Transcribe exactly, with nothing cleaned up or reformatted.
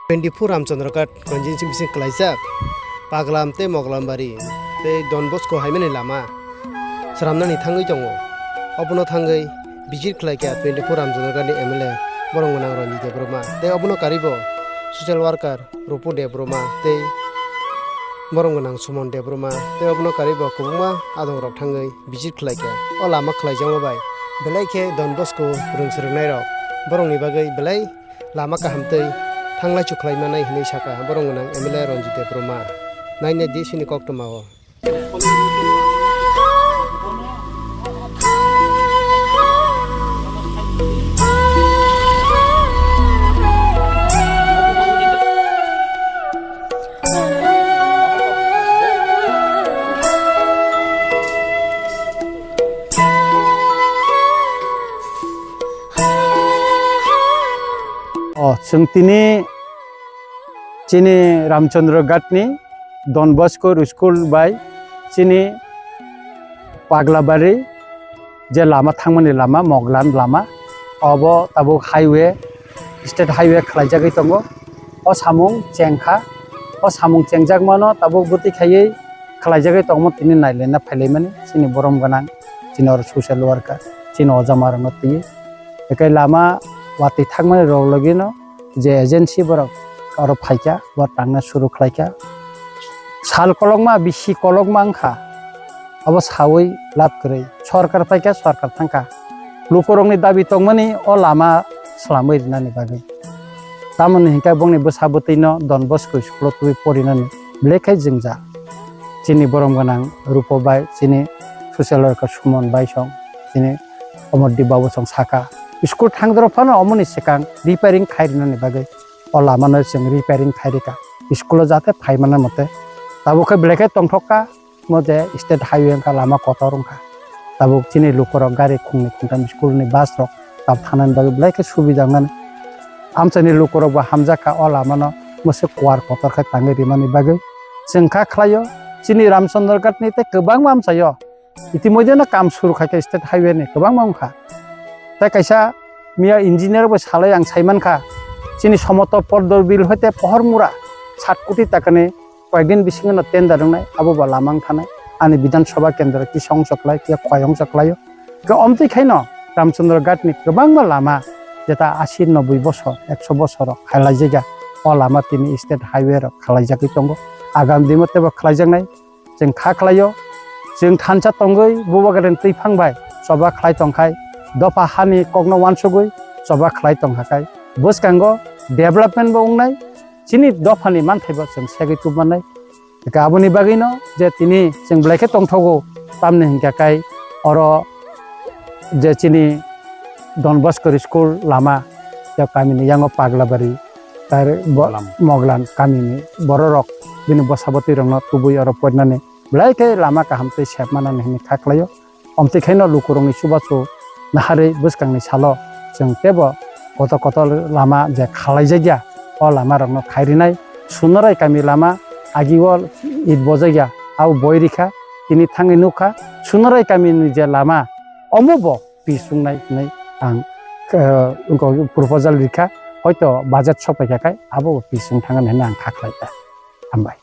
Twenty four Ramchandra Ghat constituency bising kwlaijak Paglam tei Moglambari tei Don Bosco haimani lama sramnani thangwi tongo. Obono thangwi visit khlaikha twenty four Ramchandra Ghat ni M L A borong gwnang Ranjit Debbarma tei obono karibo social worker Rupu Debbarma tei borong gwnang Suman Debbarma tei obono karibo kwbangma adongrok thangwi visit khlaikha. O lama khlaijakma bai belai khe Don Bosco rwng swrwngnairok borokni bagwi belai lama kaham tei thanglai chukhlai manai hinwi sakha borong gwnang M L A Ranjit Debbarma. Naina di sini koktwma o. O, chwng tini chini Ramchandra Ghat ni Don Bosco School bai chini Paglabari je lama thangmani lama, Moglan lama, obo tabuk highway, state highway khlaijagwi tongo. O samung chengkha, o samung chengjakmano tabuk bwtwi khaiwi khlaijagwi tongmo tini nailaina phailaimani chini borom gwnang, chini oro social worker, chini ojamarokno twi. Ekai lama watwi thangmani rok logino je agency borok oro phaikha, bo tangna suru khlaikha. Sal kolokma, bisi kolokma wngkha, abo sawi lab kwrwi. Sorkar phaikha, sorkar thangkha. Lukurokni dabi tongmani o lama swlamwi rinani bagwi. Tamoni hinkhe bongni bwsa bwtwino Don Bosco school-o twiwi porinani belai khe jwngjal. Chini borom gwnang Rupo bai, chini social worker Suman bai song, chini Omor Dibba bo song saka. School thangdoro phano omoni swkang repairing khai rinani bagwi o lamano chwng repairing khai rikha. School-o jate phai mano mote. Tabuk khe belai khe tongthok kha. Mo je state highway wngkha, lama kotor wngkha. Tabuk chini lukurok gari khungni khungtham school ni bus rok tab thanani bagwi belai khe subida wngnani. Amchaini lukurok bo hamjakha o lamano mwswk kuar kotor khe tangwi rimani bagwi. Chwng kha khlaio, chini Ramchandra Ghat ni tei kwbangma amchaio. Itimoidheno kam suru khaikha state highway ni kwbangma wngkha. Tei kaisa miya engineer bo salai ang saimankha, chini Somoto Podor Bill hoite Pohormura sat koti takani koyekdin bisingo no tender wngnai, abo ba lama wng thanai. Ani Bidhan Sabha kendro kisa ongsa khlai, kisa khwai ongsa khlaio. Khe omtwi khaino Ramchandra Ghat ni kwbangma lama, jeta asi noboi bosor, ekso bosor rok khalaijakya, o lama tini state highway rok khalaijagwi tongo. Agam dino teibo khalaijaknai, chwng kha khlaio. Chwng thansa tongwi bubagrani twiphang bai choba khlai tongkhai, dopha hani kokno uansugwi choba khlai tongkhakhai, bwskango development bo wngnai, chini dophani manthaibo chwng segwi tubmannai. Hwnkhe aboni bagwino je tini chwng belai khe tongthogo, tamni hinkhe kai oro je chini Don Bosco school lama, ya kamini yango Paglabari, tar bo-, Moglan. Moglan kamini bororok bini bwsabwtwi rokno tubui oro porinani belai khe lama kaham tei sep manani hinwi kha khlaio. Omtwi khaino lukurokni chubachu naharwi bwskangni salo chwng teibo kotor kotor lama je khalaijakya, o lamarokno khai rinai. Sunorai kami lama agi o it bojakya, abo boi rikha, tini thangwi nukha. Sunorai kamini je lama, omo bo pis wngnai hinwi ang, eh, proposal rikha, hoito budget sokpaikha khai abo bo pis wng thangani hinwi ang kha khlaikha. Hambai.